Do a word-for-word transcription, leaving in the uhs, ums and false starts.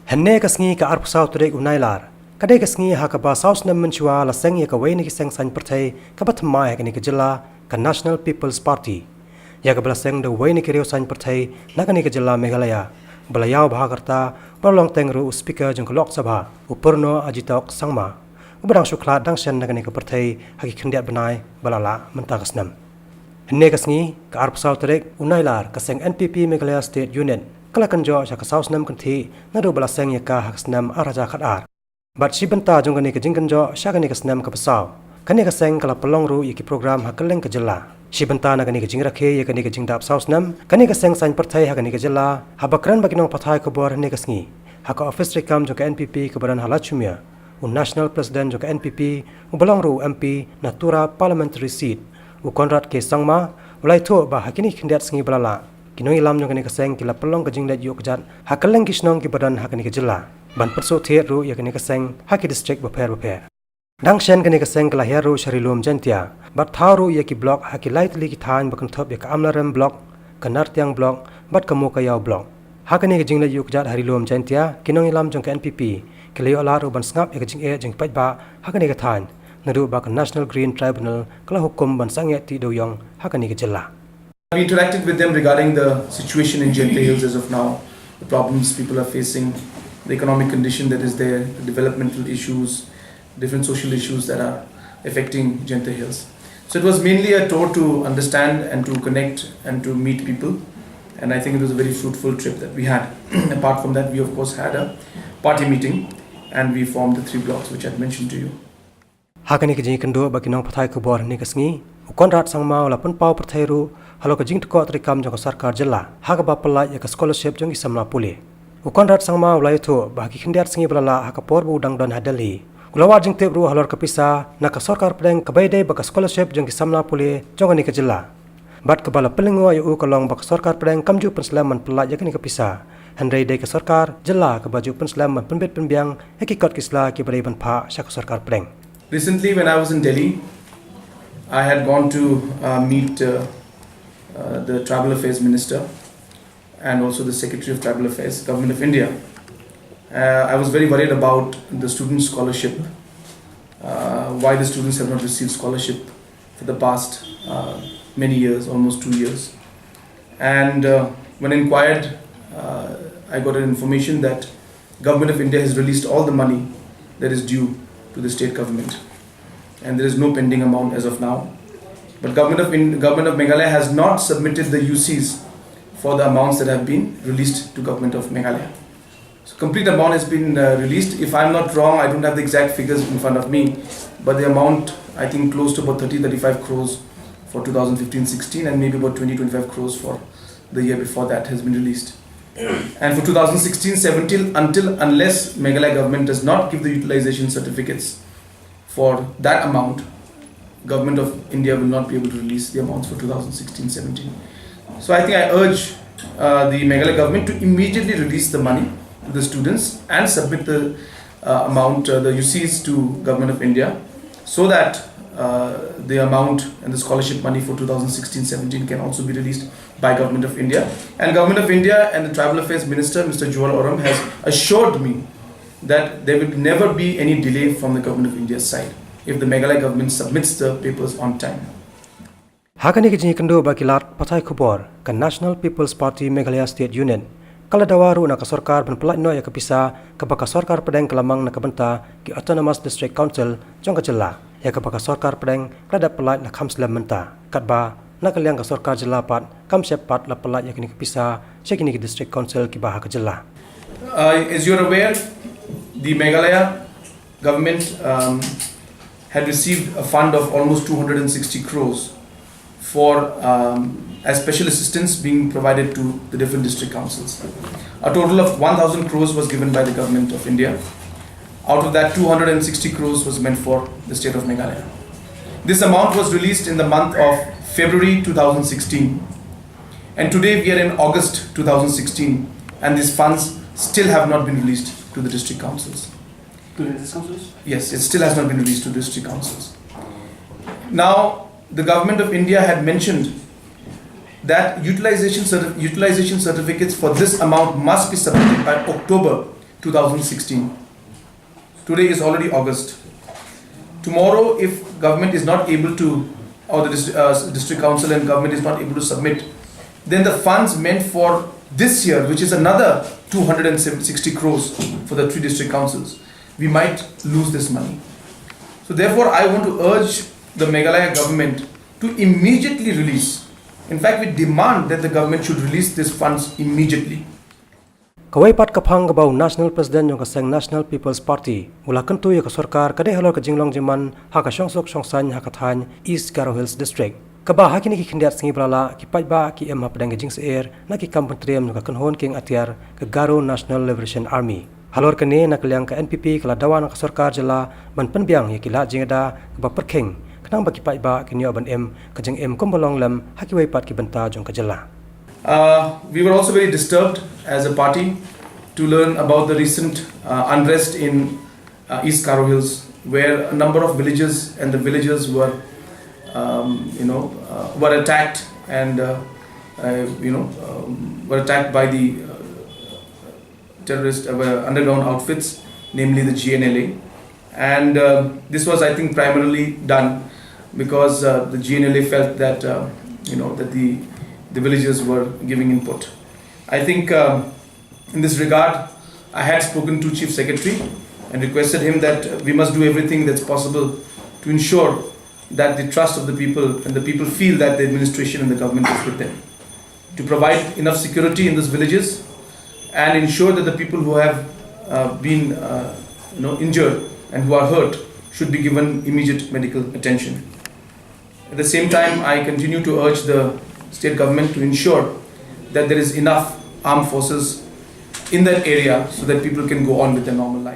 Hynne ka sngi ka arphew saw tarik u Nailar, ka dei ka sngi ha kaba saw snem mynshuwa la seng ïa kawei na ki seng saiñ pyrthei kaba thymmai ha kane ka jylla, ka National People's Party, ïa kaba la seng da uwei na ki riew saiñ pyrthei na kane ka jylla Meghalaya, ba la ïaw bha ka rta, ba la long teng ruh u Speaker jong ka Lok Sabha, u Purno Ajitok Sangma, uba dang shu khlad dang shen na kane ka pyrthei ha ki khyndiat bnai ba la lah mynta ka snem. Hynne ka sngi, ka arphew saw tarik u Nailar, ka seng N P P Meghalaya State Unit ka la kynjoh sha ka saw snem kynthih naduh ba la seng ïa ka ha ka snem ar hajar khat ar. Bad shi bynta jong kane ka jingkynjoh sha kane ka snem kaba saw, kane ka seng ka la pynlong ruh ïa ki program ha kylleng ka jylla. Shi bynta na kane ka jingrakhe ïa kane ka jingdap saw snem, kane ka seng saiñ pyrthei ha kane ka jylla, haba kren bad ki nongpathai khubor hynne ka sngi ha ka ophis treikam jong ka N P P kaba don ha Laitumkhrah, u National President jong ka N P P, uba long ruh u M P na Tura Parliamentary Seat, u Conrad K Sangma, u la ïathuh ba ha kine ki khyndiat sngi ba la lah, ki nongïalam jong kane ka seng ki la pynlong ka jingleit ïuh kjat ha kylleng ki shnong kiba don ha kane ka jylla, ban pynsuk thied ruh ïa kane ka seng ha ki district bapher bapher. Dang shen kane ka seng ka la hiar ruh sha Ri Lum Jaiñtia, bad thaw ruh ïa ki block ha ki lai tylli ki thaiñ ba kynthup ïa ka Amlarem Block, ka Nartiang Block, bad ka Mowkaiaw Block. Ha kane ka jingleit ïuh kjat ha Ri Lum Jaiñtia, ki nongïalam jong ka N P P ki la ïoh lad ruh ban sngap ïa ka jingeh jong ki paidbah ha kane ka thaiñ, naduh ba ka National Green Tribunal ka la hukum ban sangeh tih dewïong ha kane ka jylla. We interacted with them regarding the situation in Jaintia Hills as of now, the problems people are facing, the economic condition that is there, the developmental issues, different social issues that are affecting Jaintia Hills. So it was mainly a tour to understand and to connect and to meet people. And I think it was a very fruitful trip that we had. Apart from that, we of course had a party meeting and we formed the three blocks which I'd mentioned to you. Ha kane ka jingïakynduh bad ki nongpathai khubor hynne ka sngi, u Conrad Sangma u la pynpaw pyrthei ruh halor ka jingtyrkhong treikam jong ka sorkar jylla ha kaba pyllait ïa ka scholarship jong ki samla pule. U Conrad Sangma u la ïathuh ba ha ki khyndiat sngi ba la lah ha ka por ba u dang don ha Delhi, u la wad jingtip ruh halor ka pisa na ka sorkar pdeng kaba ïadei bad ka scholarship jong ki samla pule jong kane ka jylla, bad kaba la pynlyngngoh ïa u ka long ba ka sorkar pdeng kam ju pynslem ban pyllait ïa kane ka pisa, hynrei dei ka sorkar jylla kaba ju pynslem ban pynbit pynbiang ïa ki kot ki sla kiba dei ban phah sha ka sorkar pdeng. Recently, when I was in Delhi, I had gone to uh, meet uh, uh, the Tribal Affairs Minister and also the Secretary of Tribal Affairs, Government of India. Uh, I was very worried about the student scholarship, uh, why the students have not received scholarship for the past uh, many years, almost two years. And uh, when inquired, uh, I got an information that Government of India has released all the money that is due to the state government, and there is no pending amount as of now. But Government of In- Government of Meghalaya has not submitted the U Cs for the amounts that have been released to Government of Meghalaya. So complete amount has been uh, released. If I'm not wrong, I don't have the exact figures in front of me, but the amount, I think, close to about thirty, thirty-five crores for two thousand fifteen sixteen, and maybe about twenty, twenty-five crores for the year before that has been released. And for two thousand sixteen seventeen, until unless Meghalaya government does not give the utilization certificates for that amount, Government of India will not be able to release the amounts for two thousand sixteen seventeen. So I think I urge uh, the Meghalaya government to immediately release the money to the students and submit the uh, amount, uh, the U Cs to Government of India, so that uh, the amount and the scholarship money for two thousand sixteen seventeen can also be released by Government of India. And Government of India and the Tribal Affairs Minister, Mister Juwal Orom, has assured me that there will never be any delay from the Government of India's side if the Meghalaya government submits the papers on time. Ha kane ka jingïakynduh bad ki lad pathai khubor, ka National People's Party Meghalaya State Unit ka la dawa ruh na ka sorkar ban pyllait noh ïa ka pisa kaba ka sorkar pdeng ka la mang na ka bynta ki Autonomous District Council jong ka jylla, ïa kaba ka sorkar pdeng ka la dep pyllait la kham slem mynta, katba na ka liang ka sorkar jylla pat kam shym pat la pyllait ïa kane ka pisa sha kine ki District Council kiba ha ka jylla. Uh, as you're aware, the Meghalaya government um, had received a fund of almost two hundred sixty crores for um, as special assistance being provided to the different district councils. A total of one thousand crores was given by the Government of India. Out of that, two hundred sixty crores was meant for the state of Meghalaya. This amount was released in the month of February two thousand sixteen, and today we are in August two thousand sixteen, and these funds still have not been released to the district councils. To the district councils? Yes, it still has not been released to district councils. Now, the Government of India had mentioned that utilization, certi- utilization certificates for this amount must be submitted by October two thousand sixteen. Today is already August. Tomorrow, if government is not able to, or the dist- uh, district council and government is not able to submit, then the funds meant for this year, which is another two hundred sixty crores for the three district councils, we might lose this money. So therefore, I want to urge the Meghalaya government to immediately release. In fact, we demand that the government should release these funds immediately. Kawei pat ka phang kaba u National President jong ka seng National People's Party u la kyntu ïa ka sorkar ka dei halor ka jinglong jingman ha ka shongsuk shongsaiñ ha ka thaiñ East Garo Hills District, kaba ha kine ki khyndiat sngi ba la leit ki paidbah ki em hapdeng ka jingsyier na ki kam pyntriem jong ka kynhun kieng atiar ka Garo National Liberation Army. Halor kane, na ka liang ka N P P ka la dawa na ka sorkar jylla ban pynbiang ïa ki lad jingada kaba pyrkhing khnang ba ki paidbah kin ïoh ban im ka jingim kumba long lem ha kiwei pat ki bynta jong ka jylla. Uh, we were also very disturbed as a party to learn about the recent uh, unrest in uh, East Garo Hills, where a number of villages and the villagers were, um, you know, uh, were attacked and, uh, uh, you know, um, were attacked by the uh, terrorist uh, underground outfits, namely the G N L A. And uh, this was, I think, primarily done because uh, the G N L A felt that uh, you know that the the villagers were giving input. I think um, in this regard, I had spoken to Chief Secretary and requested him that we must do everything that's possible to ensure that the trust of the people and the people feel that the administration and the government is with them. To provide enough security in these villages and ensure that the people who have uh, been uh, you know, injured and who are hurt should be given immediate medical attention. At the same time, I continue to urge the state government to ensure that there is enough armed forces in that area so that people can go on with their normal life.